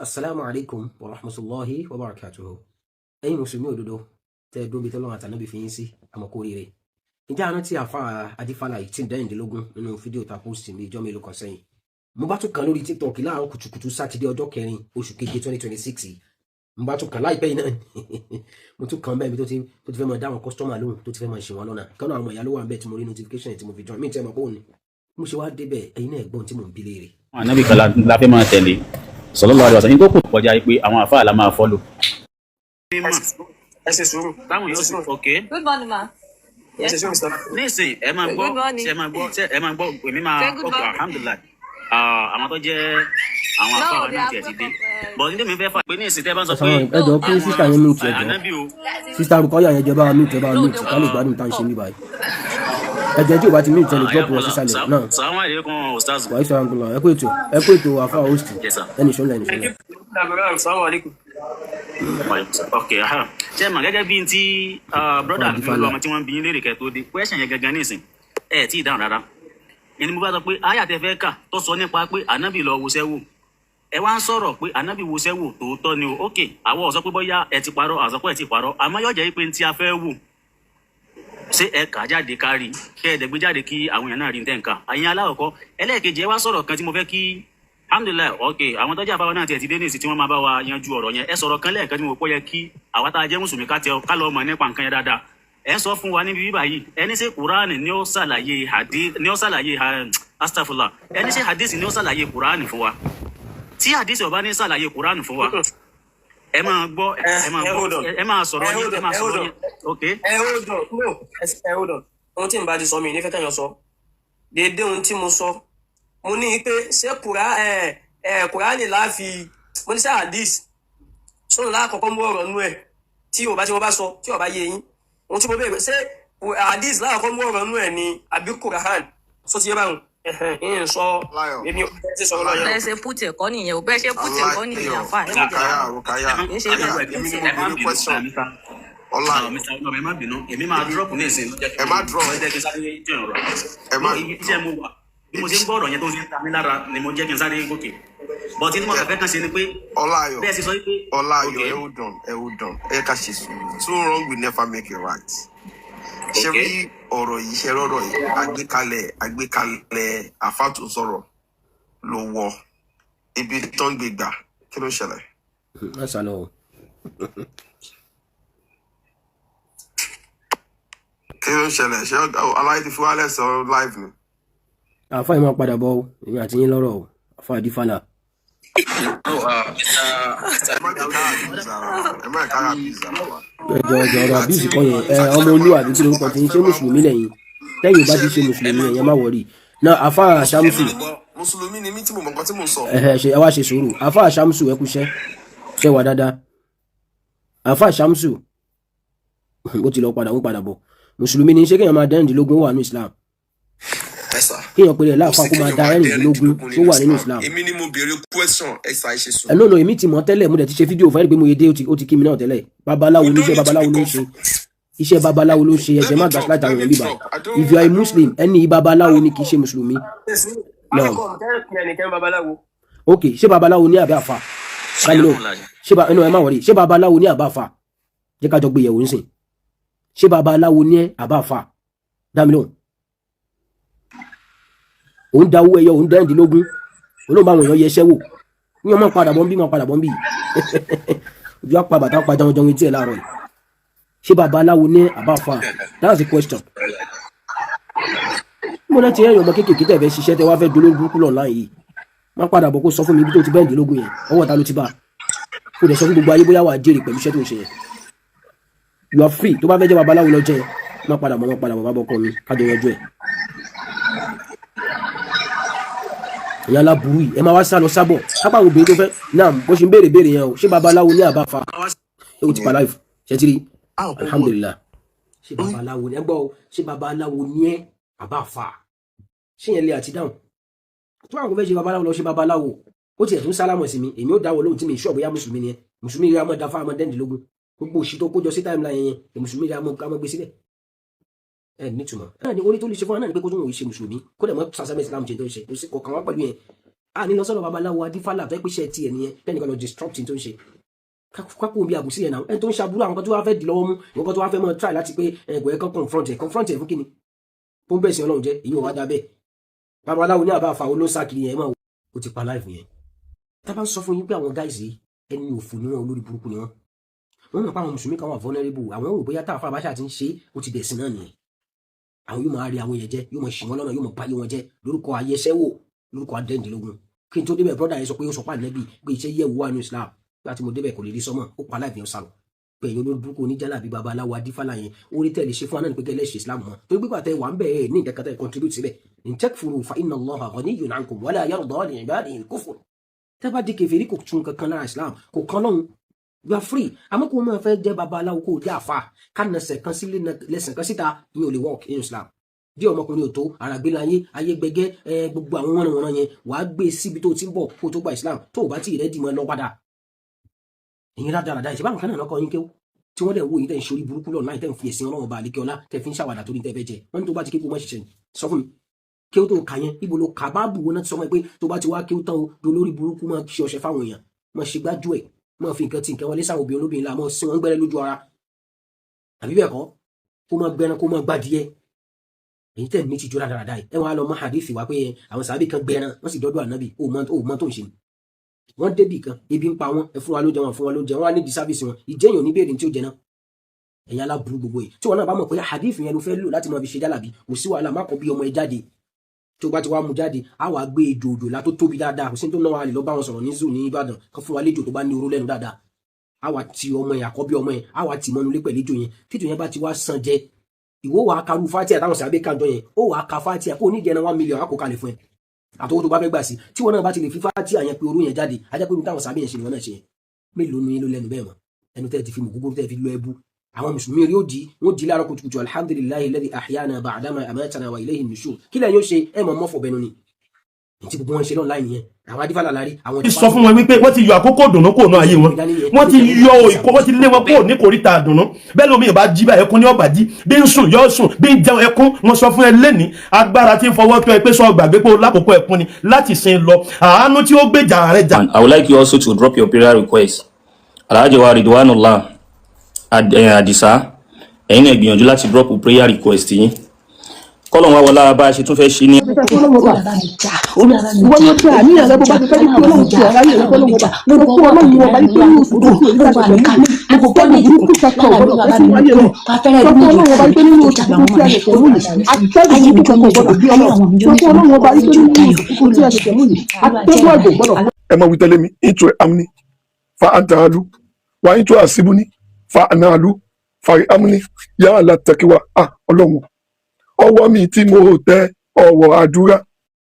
Assalamu alaikum wa rahmatulahi wa barakatuhu. Ẹ̀yin mùsùlùmí òdodo tẹ́ ẹ dóbi tọ́lọ́run àtànábì fi yín sí àmọ́kó rere. Ǹjẹ́ àná tí àfa Adífálà yìí tí ń dẹ́yìndínlógún nínú fídíò ta post mi ìjọ́ mélòó kan sẹ́yìn. Mo bá tún kàn lórí TikTok láàárọ̀ kùtùkùtù Sátidé ọjọ́ kẹrin oṣù keje 2026 yìí. Mo bá tún kàn láìpẹ́ yìí náà. Mo tún kàn bẹ́ẹ̀ mi tó ti fẹ́ máa dá àwọn customer lóhùn, tó ti fẹ́ máa ṣe wọn lọ́nà. Kánú àwọn ìyá ló wà ń bẹ́ẹ̀ tí mo rí notification tí mo fi join. Mi tẹ́ mọ̀ pé òun ni. Mo ṣe wá débẹ̀, ẹ̀yin náà gbọ́n tí mò ń bi léèrè. Ànábì kan la fẹ́ máa tẹ̀lé sallallahu alaihi wasallam, ní tó kù kọjá pé àwọn àfáà la máa follow. Ẹ ṣe sùúrù. Táwọn yóò sì ok. Good morning, ma. Ẹ ṣe sùúrù, Mr. Nísìn ẹ máa gbọ́. Good morning. Ṣe máa gbọ́, ṣe ẹ máa gbọ́, èmi máa Say good ok morning. Alhamdulillahi. Ah, àwọn tó jẹ́ àwọn No, àfáà wa they náà are tiẹ̀ ti dé, welcome. but ní tèmi fẹ́ fà pé ní ìsìn tẹ́ bá ń sọ pé Ẹ jọ̀ọ́, kí sister yẹn mute, ẹ jọ̀ọ́. Ànábì o. Sister Rukoya yẹn, jọba mute, ẹ bá mute ká lè gbádùn tá à ń ṣe mí báyìí. Ẹ jẹ́ tí o bá ti mute, ẹ lè drop wọn sísàlẹ̀ náà. Salamu alaikum, ustaz. Wàá sọ àǹkùlọ̀, ẹ kú ètò, ẹ kú ètò, àfa host. Yes, sir. Ẹnì sọ́nà, ẹnì sọ́nà. Assalamu alaikum. Ok, aha. Ṣe mọ̀ gẹ́gẹ́ bí n tí brother mi Adífálà. ọmọ tí wọ́n ń bi yín léèrè kẹ́ tó dé, question yẹn gangan nísìn ẹ tí ì dáhùn rárá ẹni mo bá sọ pé àyà tẹ fẹ́ kà tó sọ nípa pé ànábì lọ wọṣẹ́ wò, ẹ wá ń sọ̀rọ̀ pé ànábì wọṣẹ́ wò, tòótọ́ ni o. Ok, àwọn ò sọ pé bóyá ẹ ti parọ́, àsọ pé ẹ ti parọ́, àmọ́ yóò jẹ́ pé n tí a fẹ́ wò, ṣé ẹ kà á jáde kárí, kẹ́ ẹ dẹ̀gbé jáde kí àwọn èèyàn náà rí ní tẹ̀ǹkà àyìn aláwọ̀kọ́. Ẹlẹ́ẹ̀kejì, ẹ wá sọ̀rọ̀ kan tí mo fẹ́ kí, alhamdulillahi, ok, àwọn tọ́jú àbáwá náà tiẹ̀ ti dé ní ìsìn tí wọ́n máa bá wa yanjú ọ̀rọ̀ yẹn. Ẹ sọ̀rọ̀ kan lẹ́ẹ̀kan tí mo pọ̀ yẹ kí àwa tá a jẹ́ mùsùlùmí ká tẹ ká lọ mọ̀ nípa nǹkan yẹn dáadáa. Ẹ ń sọ fún wa níbi bíbá yìí, ẹni ṣe kuraani ni ó ṣàlàyé hadith ni ó ṣàlàyé, astafurlah, ẹni ṣe hadith ni ó ṣàlàyé kuraani fún wa. Tí hadith ó bá ní ṣàlàyé kuraani fún wa, ẹ máa gbọ́, ẹ máa Ẹ gbọ́ hold on. ẹ máa sọ̀rọ̀ Ẹ yín, hold ẹ on, máa ẹ sọ̀rọ̀ hold on. yín, ok. Ẹ hold on, no, ẹ hold on. Ohun tí n bá ti sọ, mi ní fẹ́ kẹ́yàn sọ déédéé. Ohun tí mo sọ, mo ní pé ṣé kùrá ẹ ẹ kùránì láàfi, mo ní ṣe hadith sóun láàkọ́kọ́ mú ọ̀rọ̀ nú ẹ̀ tí ò bá tí mo bá sọ tí ò bá yé yín. Ohun tí mo béèrè, ṣé hadith láàkọ́kọ́ mú ọ̀rọ̀ nú ẹ̀ ni àbí kùrán? Sọ ti yé báwọn ẹ̀hẹ̀n ń sọ. Láyọ̀. Èmi ò ti sọ̀rọ̀ lọ́yọ̀. Bẹ́ẹ̀ ṣe put ẹ̀kọ́ nìyẹn o, bẹ́ẹ̀ ṣe put ẹ̀kọ́ nìyẹn, àfà ẹ̀ má Rukaya, Rukaya. Kì í ṣe bẹ́ẹ̀. Èmi ni Ẹ mo má béèrè bínú, question. Mr. Ọláyọ̀. Mr. Olúwa, ẹ má bínú, èmi máa drop ní ìsìn ló jẹ́ kí Ẹ má drop. ló jẹ́ kí n sáré jẹ́ ọ̀rọ̀. Ẹ má No, ibi iṣẹ́ mo wà, bí mo ṣe ń gbọ́ ọ̀rọ̀ yẹn tó ń ṣe ń ta mí lára ni mo jẹ́ kí n sáré gòkè, but tí mo kàn fẹ́ kàn ṣe ni pé Ọláyọ̀. bẹ́ẹ̀ ṣe sọ pé Ọláyọ̀, Okay. ẹ hold on, ẹ hold on. Ẹ ká ṣe sùúrù. Two wrong will never make a right. Ṣé rí ọ̀rọ̀ yìí, ṣe rọ́rọ̀ yìí, àgbékalẹ̀ àfáà tó sọ̀rọ̀ ló wọ ibi tó ń gbé gbà. Kí ló ṣẹlẹ̀? Má sá lọ o. Kí ló ṣẹlẹ̀? Ṣé aláyé ti fi wálẹ̀ sọ live ni? Àfa yìí máa padà bọ̀ o, èmi àti yín lọ́rọ̀ o, àfa Adífálà. Oh, Mr. Ẹ má jẹ́ ká abuse ara wa. Ẹ má jẹ́ ká abuse ara wa. Ẹjọ, ẹjọ, ọ̀rọ̀ abuse kọ́ yẹn. Ẹ ọmọ olúwa àbí kí lórúkọ tí ń ṣe? Mùsùlùmí lẹ́yìn, tẹ́yìn bá ti ṣe mùsùlùmí, ẹ̀yẹn má worry náà, àfa Ṣàmùsù. Mùsùlùmí ni mí tí mo mọ̀ nǹkan tí mo sọ. Ẹ̀hẹ̀ ṣe, ẹ wá ṣe sùúrù. Àfa Ṣàmùsù, ẹ kúṣẹ́, ṣe wà dáadáa? Àfa Ṣàmùsù, ó ti lọ padà, ó ń padà bọ̀. Mùsùlùmí ni, ṣé kéèyàn máa dẹ́rìndínlógún, ó wà ní Islam? Ẹ sà. Kéèyàn péré ẹ̀ láàfáà kó máa da ẹ̀rìndínlógún tó wà nínú Islam? Èmi ni mo béèrè question, ẹ sà, ẹ ṣe sùn. Ẹ no, èmi ti mọ̀ tẹ́lẹ̀, mo dẹ̀ ti ṣe fídíò fún ẹ pé mo yé dé, ó ti kí mi náà tẹ́lẹ̀. Babaláwo ní iṣẹ́, babaláwo ló ń ṣe iṣẹ́, babaláwo ló ń ṣe. Ẹ̀jẹ̀ má gaslight àwọn èèyàn bíbá. If you are a Muslim, ẹni yìí babaláwo ni, kì í ṣe mùsùlùmí. Naam. Ẹnìkan babaláwo. Ok, ṣé babaláwo ní àbí àfà? Báyìí no, ṣé ba ẹnu ẹ má worry. Ṣé babaláwo ní àbá àfà? Jẹ́ ká jọ gbé yẹ̀wò nísìn. Ṣé babaláwo ní àbá àfà? Dá mi lóhùn. Òun da owó ẹyọ, òun dẹ́rìndínlógún, olóhùn báwọn èèyàn yẹsẹ́ wò ní ọmọ padà bọ́ ń bí, mọ́ padà bọ́ ń bí, ojú apá bàtà pa jẹun jẹun etí ẹ̀ láàárọ̀ yìí. Ṣé babaláwo ní àbá àfà? That's the question. Mo náà ti rẹ́yìn ọmọ kéékèèké tẹ̀ fẹ́ ṣiṣẹ́, tẹ wá fẹ́ dolórí burúkú lọ́nà yìí. Má padà bọ̀ kó sọ fún mi ibi tó ti bẹ́ẹ̀dínlógún yẹn, ọwọ́ ta ló ti bá, kó dẹ̀ sọ fún gbogbo ayé bóyá wàá jèrè pẹ̀lú iṣẹ́ tó ń ṣe yẹn. You are free. Tó bá fẹ́ jẹ́ babaláwo lọ jẹ́. Má padà bọ̀, má padà bọ̀, bá bọ̀ kọ́ mi kájọ yanjú ẹ̀. Ìyá aláburú yìí, ẹ máa wá sá lọ sábọ̀ kápá àwọn obìnrin tó fẹ́ náà. Bó ṣe ń béèrè béèrè yẹn o, ṣé babaláwo ní àbá fa? Ó ti pa láìfù ṣe ti rí, alhamdulilah. Ṣé babaláwo ní ẹ gbọ́ o, ṣé babaláwo ní ẹ àbá fa? Ṣé yẹn lè àti dáhùn tó àwọn kò fẹ́ ṣe babaláwo lọ ṣe babaláwo? Ó tiẹ̀ tún sálámọ̀ sí mi, èmi ó dáwọ́ lóhùn tí mi ṣọ́ bóyá mùsùlùmí ni ẹ. Mùsùlùmí rí amọ̀ dáfá amọ̀ dẹ́ndínlógún, gbogbo òṣì tó kójọ sí timeline yẹn, mùsùlùmí rí amọ̀ gbé sílẹ̀ ẹ nítumọ̀ ẹ ní orí tó lè ṣe fún wa náà ni pé kó tún wòye ṣe mùsùlùmí, kó dẹ̀ mọ́ sàsámẹ́ Islam ṣe tó ń ṣe kò sí kọ̀ọ̀kan wá pẹ̀lú yẹn. A ní lọ sọ́dọ̀ babaláwo adífálà tó ẹ pé iṣẹ́ tiẹ̀ nìyẹn, kẹ́nìkan lọ disrupt tó ń ṣe kákó bí àbùsí yẹn náà. Ẹni tó ń ṣàbúrò, àwọn kan tó wá fẹ́ dì lọ́wọ́ mú, ìwọ́n kan tó wá fẹ́ mọ́ try láti pé ẹ̀gbọ́n ẹ̀ kan confront ẹ̀, confront ẹ̀ fún kíni? Fún bẹ́ẹ̀ sí Ọlọ́run jẹ́ èyí ò wá dá bẹ́ẹ̀. Babaláwo ní àbá àfa olóńsà kiri yẹn mọ̀, ó ti pa life yẹn. Tá a bá ń sọ fún yín pé àwọn guys yìí, ẹni òfò ni wọn, olórí burúkú ni wọn. Wọn mọ̀ pé àwọn mùsùlùmí kan wà vulnerable. Àwọn rò bóyá táwọn afábáṣà ti ń ṣe, ó ti dẹ̀sìn náà nìyẹn. Àwọn yóò máa rí àwọn yẹn jẹ, yóò máa ṣì wọn lọ́nà, yóò máa báyé wọn jẹ lórúkọ ayẹsẹ́wò, lórúkọ adẹ́ndínlógún. Kí n tó débẹ̀, brother yẹn sọ pé ó sọ pé ànábì pé iṣẹ́ yẹ̀wò wà ní Islam. Láti mo débẹ̀, kò lè rí sọ́mọ̀, ó pa láìpẹ́ sálọ. Pé ẹ̀yin olórí burúkú oníjàlá àbí babaláwo adífálà yẹn, orí tẹ̀lé ṣe fún anáà pé kẹ́lẹ́ ṣe Islam mọ́, torí pípa tẹ wà ń bẹ̀ ẹ̀ ní nǹkan kan tẹ̀ contribute síbẹ̀. In takfuru fa inna Allaha ghaniyyun ankum wala yarda li ibadihi al-kufr. Tẹ́ bá di kèfèrí, kò tún kankan lára Islam, kò kan lọ́hùn, you are free. Àmọ́ kó o máa fẹ́ jẹ́ babaláwo, kó o jẹ́ àfa ká nàṣẹ̀ kan sílé lẹ́sẹ̀ kan síta, ìyẹn ò lè work in Islam. Bí ọmọkùnrin ò tó ara gbé láyé ayé gbẹgẹ ẹ, gbogbo àwọn wọnàwọnà yẹn, wàá gbé síbi tó ti ń bọ̀ kó o tó gba Islam. Tó o bá tí ì ready mọ́ lọ padà. Ìyẹn rádaràda ìṣẹ́ báwọn kan náà lọ́kọ́ yín kéwú tí wọ́n dẹ̀ ń wò yín, tẹ̀ ń ṣorí burúkú lọ́nà láì tẹ̀ ń fi ẹ̀sìn Ọlọ́run ọba àlékè ọlá, tẹ̀ fi ń ṣàwàdà torí tẹ̀ fẹ́ jẹ. Wọ́n ní tó bá ti kéwú mọ́ ṣiṣẹ́ ni. Sọ fún mi, kéwú tó kà yẹn, ibo ló kà? Báàbù wọn náà ti sọ fún ẹ pé tó bá ti wá kéwú tán o, dolórí burúkú, máa ṣe ọṣẹ fáwọn èèyàn, máa ṣe gbájú ẹ̀, máa fi nǹkan tí nǹkan wọlé sáwọn obìnrin olóbìnrin la, máa sin wọn gbẹ́rẹ́ lójú ara, àbí bẹ́ẹ̀ kọ́, kó máa gbẹran, kó máa gbádìẹ. Èyí tẹ̀ ní tìjú rádaràda yìí, ẹ wọn á lọ mọ hadith wá pé àwọn sàbí kan gbẹran, wọ́n sì dọ́dọ̀ ànábì. Ó mọ tó ń ṣe ni. Wọ́n débì kan, ebi ń pa wọ́n, ẹ fún wa lóúnjẹ, wọn fún wa lóúnjẹ, wọn á ní di service wọn. Ìjẹyàn ní béèrè tí ó jẹ náà. Ẹ̀yin aláburú gbogbo yìí, tí wọn náà bá mọ̀ pé hadith yẹn ló fẹ́ lò láti máa fi ṣe jálàbí, kò sí wàhálà, má kọ bí ọmọ ẹ jáde. Tó bá ti wá mú jáde, á wàá gbé ejò òjò la tó tóbi dáadáa. Kò sí tó náà wà lè lọ bá wọn sọ̀rọ̀ ní zoo ní Ìbàdàn kan fún wa léjò tó bá ní oró lẹ́nu dáadáa. Á wàá ti ọmọ yẹn, àkọ́bí ọmọ yẹn, á wàá tì mọ́nú lé pẹ̀lú ejò yẹn. Tíjò yẹn bá ti wá sàn jẹ, ìwọ wàá karú fatia táwọn sàbẹ̀ kájọ yẹn, ó wàá ka fatia kó oníjẹ náà 1 million á kó kalẹ̀ fún ẹ àtọwọ́ tó bá fẹ́ gbà sí. Tí wọn náà bá ti lè fi fatia yẹn pé oró yẹn jáde, ajá pé táwọn sàbẹ̀ yẹn ṣe ni wọn náà ṣe yẹn. Mélòó ni ló lẹ́nu bẹ́ẹ̀ mọ́? Ẹnu tẹ́ ti fi mú gbogbo tẹ́ fi lọ ẹbú àwọn mùsùlùmí rí, ó di wọn di láàárọ̀ kùtùkùtù, alhamdulillahi alladhi ahyana ba'dama amatana wa ilayhi nushur. Kí lẹ́yìn ó ṣe? Ẹ mọ̀ mọ́fọ̀ bẹnu ni tí gbogbo wọn ṣe lọ́nà láì nìyẹn. Àwọn adífàlà lárí àwọn ti sọ fún wọn wípé wọ́n ti yọ àkókò dùnú kò ná ayé wọn, wọ́n ti yọ ìkó, wọ́n ti lé wọn kó ní kòríta dùnú. Bẹ́ẹ̀ lómi ìbá jí báyìí, ẹkún ní ọ̀bà jí, bí ń sùn yóò sùn, bí ń jẹun ẹkún. Wọ́n sọ fún ẹ lẹ́ni agbára tí ń fọwọ́ tó ẹ pé sọ gbàgbé pé o lákòókò ẹkún ni láti sin lọ, àánú tí ó gbèjà rẹ jà. And I would like you also to drop your prayer request. Alhaji wa Ridwanullah Adisa, ẹ̀yin náà gbìyànjú láti drop prayer request yín. Kọ́lọ̀ wá wọlá bá a ṣe tún fẹ́ ṣe ní. Ìwọ yóò tẹ àníyàn rẹ bó bá ti fẹ́ kí Ọlọ́run tẹ ara yẹn lọ́wọ́ ọba. Mo rò pé Ọlọ́run ọba yìí pé ní oṣù tó kù nígbà tó mú àtẹ́gùn burúkú kankan ò gbọdọ̀ fẹ́ sínú ayé rẹ̀. Sọ fún Ọlọ́run ọba yìí pé nínú oṣù tó tí a ṣẹ̀ṣẹ̀ mú yìí, atẹ́gùn burúkú kankan ò gbọdọ̀ bí Ọlọ́run. Sọ fún Ọlọ́run ọba yìí pé nínú oṣù tí a ṣẹ̀ṣẹ̀ mú yìí, atẹ́gùn àgbò gbọdọ̀ Ẹ máa wí tẹ́lẹ̀ mi: into amni fa anta alu wa into asibuni fa ana alu fari amni yàrá látẹkiwa. Ah, Ọlọ́run, ọwọ́ mi tí mo tẹ ọwọ́ àdúrà.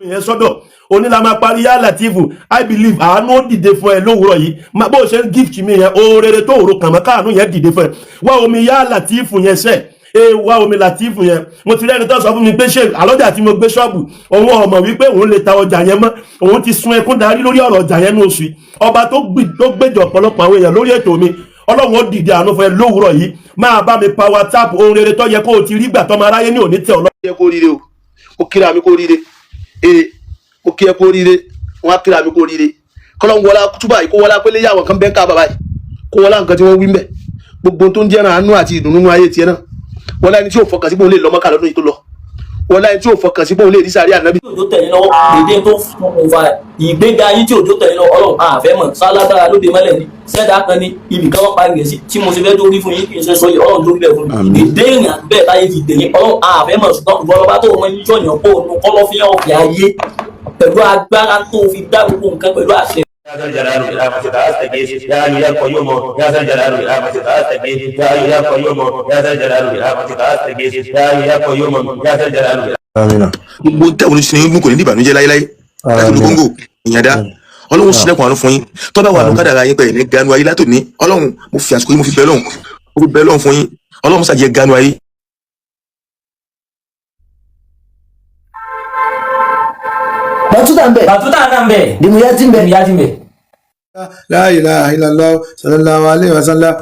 Yẹn sọ́dọ̀ onílà máa parí yá Latifu. I believe àánú ó dìde fún ẹ lówùúrọ̀ yìí. Bó o ṣe ń gift mi yẹn, oore tó òru kàn mọ́, káàánú yẹn dìde fún ẹ. Wá omi yá Latifu yẹn sẹ́ ẹ, wá omi Latifu yẹn. Mo ti rẹ́ni tó sọ fún mi pé ṣé àlọ́jà tí mo gbé ṣọ́ọ̀bù, òun ọmọ wípé òun lè ta ọjà yẹn mọ́, òun ti sun ẹkún darí lórí ọ̀rọ̀ ọjà yẹn ní oṣù yìí. Ọba tó gbèjọ ọ̀pọ̀lọpọ̀ àwọn èèyàn lórí ètò mi, Ọlọ́run ó dìde àánú fún ẹ lówùúrọ̀ yìí. Máa bá mi power tap. Ohun rere tó yẹ kó o ti rí gbà tọmọ aráyé ní òní tẹ ọ lọ. Ẹ kó ríire o, mo kíra mi kó ríire. Ee, mo kí ẹ kó ríire, wọn á kíra mi kó ríire. Kọlọ́n wọlá túbà yìí, kó wọlá pélé yà wọn kan bẹ́ẹ̀ ká bàbá yìí, kó wọlá nǹkan tí wọ́n wí mbẹ̀, gbogbo tó ń jẹ́ràn àánú àti ìdùnnú nínú ayé tiẹ̀ náà, wọlá ẹni tí yóò fọkàn sí pé òun lè lọ Mọ́kà lọ́dún yìí tó lọ, wọlá ẹni tí yóò fọkàn sí pé òun lè rí sàárè ànábì. Tí òjò tẹ̀yìn lọ́wọ́ dédé tó fún ìgbéga yín, tí òjò tẹ̀yìn lọ́wọ́, Ọlọ́run àfẹ́ mọ̀ sálágbára lóde mọ́lẹ̀ ni sẹ́dá kan ní ibì kan wọ́n parí rẹ̀ sí tí mo ṣe fẹ́ dórí fún yín, kí n ṣe sọ yìí, Ọlọ́run dórí bẹ́ẹ̀ fún mi. Dédé ìrìn àti bẹ́ẹ̀ táyé fi dè yín, Ọlọ́run àfẹ́ mọ̀, ṣùgbọ́n ìwọ lọ́ba tó mọ yíyọ̀yàn kó nu kọ́lọ́fín ọ̀fẹ́ ayé pẹ̀lú agbára tó fi dá gbogbo nǹkan pẹ̀lú àṣẹ. يا ذا الجلال والإكرام أستغيث يا حي يا قيوم يا ذا الجلال والإكرام أستغيث يا حي يا قيوم يا ذا الجلال والإكرام أستغيث يا حي يا قيوم يا ذا الجلال Amina. Gbogbo tẹ̀wọ̀n ní sinmi kò ní ní ìbànújẹ́ láéláé láti olú Amina. Kóńgò ìyàndá. Ọlọ́run sílẹ̀kùn àánú fún yín tọ́ba wà Amina. lókàdàrà yín pẹ̀lú ní ganu ayé látòní. Ọlọ́run, mo fi àsìkò yín, mo fi bẹ̀ Ọlọ́run, mo fi bẹ̀ Ọlọ́run fún yín. Ọlọ́run ṣàjẹ́ ganu ayé. Batuta ń bẹ. Bàtútà náà ń bẹ. Dìmúyá ti ń bẹ. Dìmúyá ti ń bẹ. La ilaha illallah sallallahu alaihi wasallam.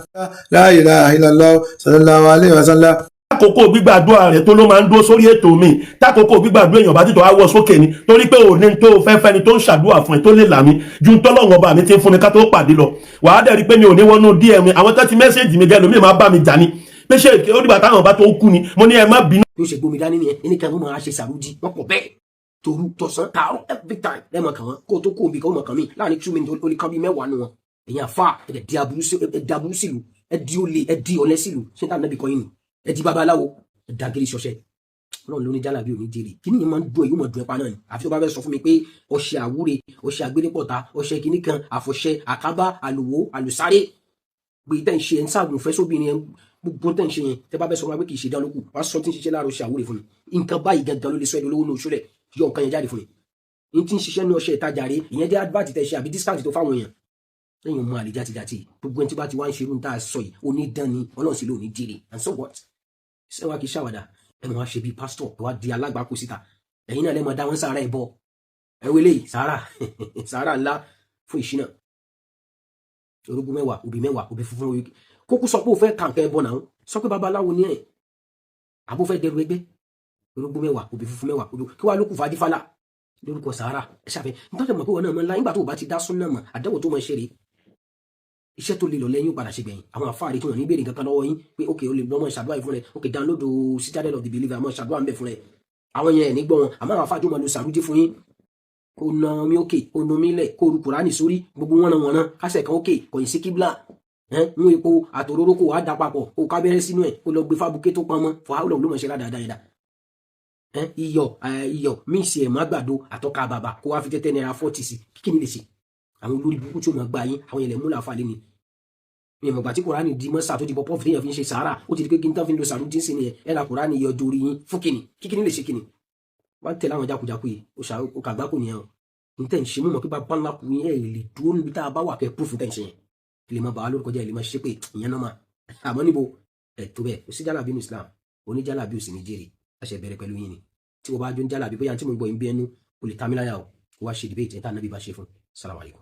La ilaha illallah sallallahu alaihi wasallam. Tákòókò gbígbàdúrà rẹ̀ tó ló máa ń dúró sórí ètò mi. Tákòókò gbígbàdúrà èèyàn bá títọ́ àwọ̀ sókè ni, torí pé òní tó fẹ́ fẹ́ni tó ń ṣàdúrà fún ẹ tó lè là mí ju tọ́lọ́run ọba mi ti ń fún mi ká tó pàdé lọ. Wàá dẹ̀ rí pé mi ò ní wọnú DM mi. Àwọn tó ti message mi gẹ́lò mi máa bá mi jà ni pé ṣé ó dìgbà táwọn bá tó kú ni. Mo ní ẹ má bínú. Bí ó ṣe gbómi dání nìyẹn, ẹni kan ló máa ṣe sàrúdì. Wọn pọ̀ bẹ́ẹ̀, toru tọ̀sán tààrọ̀, every time lẹ́mọ̀ kàn wọ́n. Kó o tó kó omi kan ó mọ̀ kàn mí láàrin 2 minutes, ó lè kàn bí 10 nu wọn. Èyàn fa ẹ̀ di aburú sí, ẹ̀ di aburú sílùú, ẹ̀ di olè, ẹ̀ di ọ̀lẹ sílùú. Ṣé táwọn nàbì kọ́ yín ni? Ẹ̀ di babaláwo, ẹ̀ dagiri ṣọṣẹ. Ọlọ́run ló ní jálàbí òní jèrè. Kí nìyẹn máa ń dùn ẹ? Yóò máa dùn ẹ pa náà ni, àfi tó bá fẹ́ sọ fún mi pé ọṣẹ àwúre, ọṣẹ àgbélépọ̀ta, ọṣẹ kìíní kan, àfọṣẹ àkábá, àlùwò, àlùsáré gbé tẹ́ ń ṣe, ẹ̀ ń sáàgùn fẹ́ sóbìnrin ẹ̀, gbogbo tẹ́ ń ṣe yẹn. Tẹ́ bá fẹ́ sọ fún wa pé kì í ṣe dán lókù, wàá sọ tí ń ṣiṣẹ́ láàárọ̀ ọṣẹ àwúre fún mi. Nǹkan báyìí gangan ló lè sọ ẹ́ lówó ní oṣù rẹ̀. Yọ nǹkan yẹn jáde fún mi. N tí ń ṣiṣẹ́ ní ọṣẹ ìtajà rẹ̀, ìyẹn jẹ́ advert tẹ́ ṣe àbí discount tó fáwọn èèyàn lẹ́yìn ọmọ àlè játijàti. Gbogbo ẹni tí bá ti wá ń ṣerú ní tá a sọ yìí, onídán ni, Ọlọ́run sì ló ní jèrè. And so what? Ṣé wàá kì í ṣàwàdà? Ẹ mọ̀ wá ṣe bíi pásítọ̀, ẹ wá di alágbàkó síta. Ẹ̀yin náà lẹ́ mọ̀ dá wọn sàárà ẹ̀ bọ̀. Ẹ wọlé yìí, sàárà, sàárà ńlá fún ìṣínà. Orógbó 10, obì 10, obì funfun, obì kókó. Sọ pé o fẹ́ kàǹkẹ́ ẹbọ náà, sọ pé babaláwo ni ẹ̀, àbó fẹ́ dẹrù ẹgbẹ́. Orógbó 10, obì funfun 10, obì kí wàá lókùn fàdífàlà lórúkọ sàárà. Ẹ ṣàfẹ́ nítorí mọ̀ pé wọn náà mọ̀ ńlá. Nígbà tó o bá ti dá súnà mọ̀, àdánwò tó mọ̀ ṣe rèé. Iṣẹ́ tó lè lọ lẹ́yìn padà ṣe gbẹ̀yìn. Àwọn àfáàrí tí wọ́n ní béèrè kankan lọ́wọ́ yín pé ok, o lè lọ́mọ ṣàdúrà yìí fún rẹ, ok, download Citadel of the Believer, mọ̀ ṣàdúrà ń bẹ̀ fún rẹ. Àwọn yẹn ẹ̀ ní gbọ́ wọn. Àmọ́ àwọn àfáàjò máa lo sàrúdí fún yín, kó na omi òkè, kó na omi lẹ̀, kó ru Kùránì sórí, gbogbo wọn wọn náà kásẹ̀ kan òkè, kọ̀yìn sí kíbla, mú epo àtòróró, kó wàá da papọ̀, kó kábẹ́rẹ́ sínú ẹ̀, kó lọ gbé fábùké tó pọn mọ́ for how long ló mọ̀ ṣe ládàá yẹn dà? Iyọ̀, iyọ̀ mix ẹ̀ mọ́ àgbàdo àtọ́ka bàbà, kó wá fi tẹ́tẹ́ náírà 40 sí. Kí ni lè ṣe àwọn olórí burúkú tí ó máa gbá yín? Àwọn ilẹ̀ múlà falẹ̀ ni. Mi ò mọ̀gbà tí Kùránì di mọ́sà tó di pọ̀ pọ́ọ̀fù téèyàn fi ń ṣe sàárà. Ó ti di pé kí n tán fi ń lo sàrú dínsìn nìyẹn. Ẹ ra Kùránì yọ dorí yín fún kíni? Kíkíní lè ṣe kíni? Wọ́n tẹ̀lé àwọn jákujàku yìí, ó ṣà ó kàgbákò nìyẹn o. N tẹ̀ ń ṣe, mú mọ̀ pé bàbá ńlá kù yín. Ẹ̀ lè dúró níbi tá a bá wà kẹ́ proof tẹ̀ ń ṣe yẹn. Ẹ lè máa bà á lórúkọ jẹ́, ẹ lè máa ṣe pé ìyẹn náà máa àmọ́ níbo ẹ̀ tó bẹ́ẹ̀. Kò sí jálàbí ní Islam, oníjálàbí ò sì ní jèrè. Àṣẹ bẹ̀rẹ̀ pẹ̀lú yín ni. Tí wọ́n bá jó ń jálàbí, bóyá tí mo gbọ́ yín bí ẹnu, o lè ta mí láyà o. Wá ṣe debate ẹ̀ tá ànábì bá ṣe fún. Salaam alaikum.